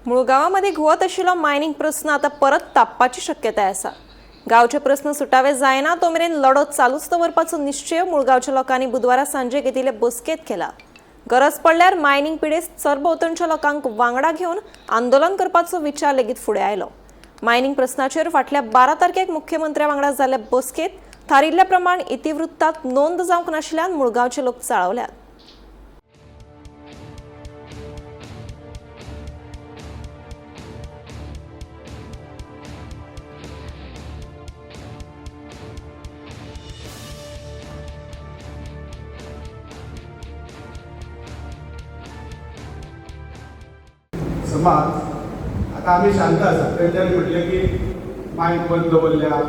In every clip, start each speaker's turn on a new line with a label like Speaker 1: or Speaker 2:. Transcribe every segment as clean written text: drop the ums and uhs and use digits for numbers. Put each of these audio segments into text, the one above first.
Speaker 1: मुळगांवामध्ये घुवत आशिल्लो मायनिंग प्रस्न आता परत तापपाची शक्यताय आसा. गांवचे प्रस्न सुटावे जायना तो मेरेन लढो चालूच दवरपाचो निश्चय मुळगांवच्या लोकांनी बुधवारा सांजे घेतिल्ले बसकेंत केला. गरज पडल्यार मायनिंग पिडेस्त सरभोंवतणच्या लोकांक वांगडा घेवन आंदोलन करपाचो विचार लेगीत फुडें आयलो. मायनिंग प्रस्नाचेर फाटल्या 12 तारखेक मुख्यमंत्र्या वांगडा जाल्ले बसकेंत थारिल्ल्या प्रमाण इतिवृत्तात नोंद जावंक नाशिल्ल्यान मुळगांवचे लोक चाळवल्यात.
Speaker 2: समाज आता आमी शांत आसा. तेंच्यांनी म्हटलें की मायक बंद दवरल्या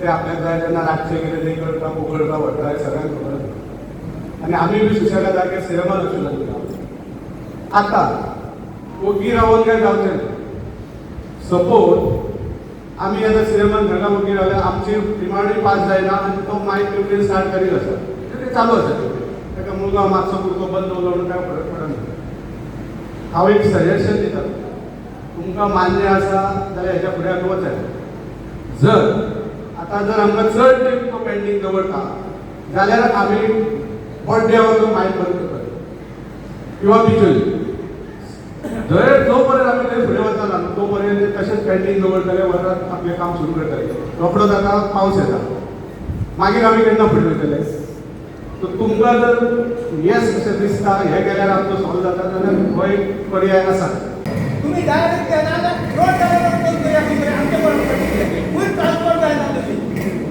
Speaker 2: ते आपल्याक जाय तेन्ना रातचें कितें तें करता, पोखरता, व्हरता, हें सगळ्यांक खबर आसा. आनी आमी बी सुशेगाद जाग्यार सिनेमान वचूं लागला. आतां ओगी रावन काय जावचें ना. सपोज आमी आतां सिनेमान घरा ओगी रावल्यार आमची डिमांडूय पास जायना आनी तो मायक कंप्लेन स्टार्ट करीत आसा, ते चालू आसा. ताका मुळगांव मातसो पुरतो बंद दवरलो म्हणून काय फरक पडना. हांव एक सजेशन दिता, तुमकां मान्य आसा जाल्यार हेच्या फुडें आमी वचत. जर आतां जर आमकां चड तेंप तो पेंडींग दवरता जाल्यार आमी बड्डे वचून मायक बंद करतले किंवा बिचोली. जर जो पर्यंत आमी थंय फुडें वचना तो पर्यंत ते तशेंच पेंडींग दवरतले, वरात आपलें काम सुरू करतले. रोखडोच आतां पावस येता, मागीर आमी केन्ना फुडें वयतले? सो तुमकां जर येस अशें दिसता हें केल्यार आमचो सॉल्व जाता जाल्यार हो एक पर्याय आसा.
Speaker 3: तुम्ही डायरेक्ट येणार रोड डायरेक्ट बंद करूया की आमचे बरोबर फूल ट्रान्सपोर्ट जायना तुमी.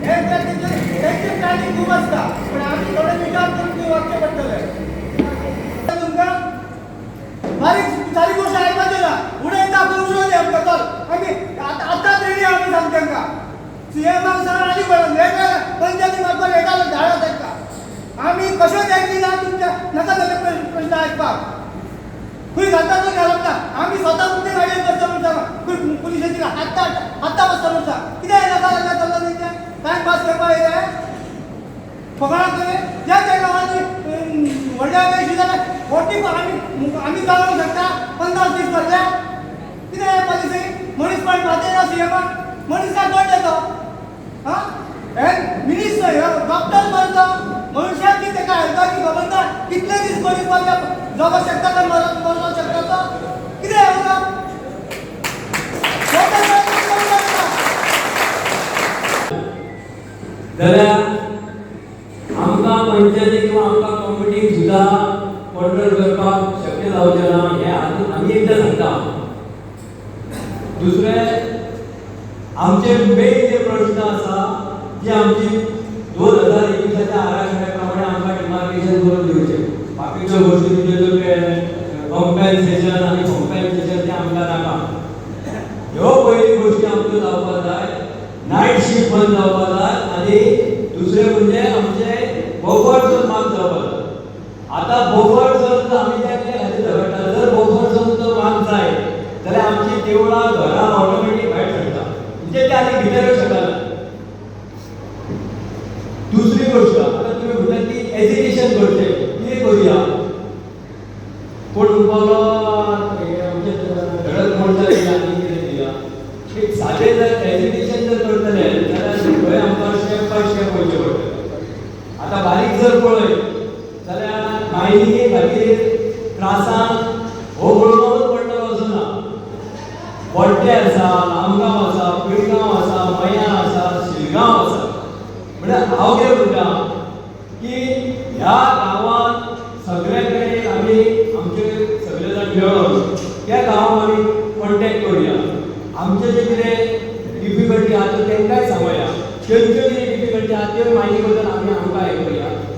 Speaker 3: हे तेंचे प्लॅनिंग खूब आसता, पण आमी थोडे विचार करून ते वागचें पडटलें. तुमकां बारीक सारी गोश्ट आयकपाच्यो ना. उडयता आपूण उडोवंदी आमकां, चल आमी आतांच रेडी. आमी सांग तांकां सीएमाक सगळें आनी बरें पंचायती मारपाक येतालो धाडा तांकां. आमी कशेंच येतली ना तुमच्या नाका जाल्ले प्रश्न आयकपाक. खंय घालता थंय घालप ना. आमी स्वता तुमचे गाडयेन बसता म्हणून सांगा, खंय पुलिसांची हात्ता हात्ता बसता म्हणून सांग. कितें नाका जाल्लें चल्लां तेंचें टायम पास करपाक येयलें फकाणां तुवें. ज्या त्या गांवांनी व्हडल्या इशू जाल्यार 40 आमी आमी जावंक शकता 50 दीस भरले. कितें पॉलिसी मनीसपण खातें ना सीएमाक? मनीस काय कोण येतो हां हे मिनिस्टर डॉक्टर मरता मनशाक की ताका हेल्थाची खबर ना. कितले दीस मनीस मरल्या जगो शकता काय मरपाक शकता तो? कितें उरप?
Speaker 4: जाल्यार आमकां पंचायती किंवा आमकां कॉमिटीक सुद्दां कंट्रोल करपाक शक्य जावचें ना हें आनी आनी एकदां सांगता. दुसरें, आमचे मेन जे प्रश्न आसा जी आमची 2021च्या आराखड्या प्रमाणे आमकां डिमार्केशन करून दिवचें. बाकीच्यो गोश्टी तुज्यो ज्यो कॉम्पेन्सेशन आनी कॉम्पेन्सेशन तें आमकां नाका. ह्यो पयली गोश्टी आमच्यो जावपाक जाय. नायट शिफ्ट बंद जावपाक जाय आनी दुसरें म्हणजे आमचे बफर झोन माफ जावपाक जाय. आतां बफर झोन आमी त्या कित्या खातीर झगडटा? जर बफर झोन जर माफ जायत जाल्यार आमची देवळां घरां ऑटोमॅटीक भायर सरता, म्हणजे ते आनी भितर येवंक शकना. दुसरी गोश्ट, आतां तुमी म्हणटात की एज्युकेशन करचें, कितें करुया? कोण म्हणपाक आमचे धडक मोर्चा दिला आनी कितें दिला. एक सादें जर एज्युकेशन जर करतले जाल्यार थंय आमकां स्टेप बाय स्टेप वयचें पडटलें. आतां बारीक जर पळयत जाल्यार मायनिंगे खातीर त्रासान हो मुळगांवूच पडटलो असो ना. बोड्डे आसा, लामगांव आसा, पिळगांव आसा, मयां आसा, शिरगांव आसा. म्हळ्यार हांव कितें म्हणटा की ह्या गांवांत सगळे कडेन आमी आमचे सगळे जाण मेळोन त्या गांवांत आमी कॉन्टेक्ट करुया. आमचे जे कितें डिफिकल्टी आहा त्यो तांकांय सांगोया, तेंच्यो कितें डिफिकल्टी आहा त्यो मायनी बद्दल आमी आमकां आयकुया.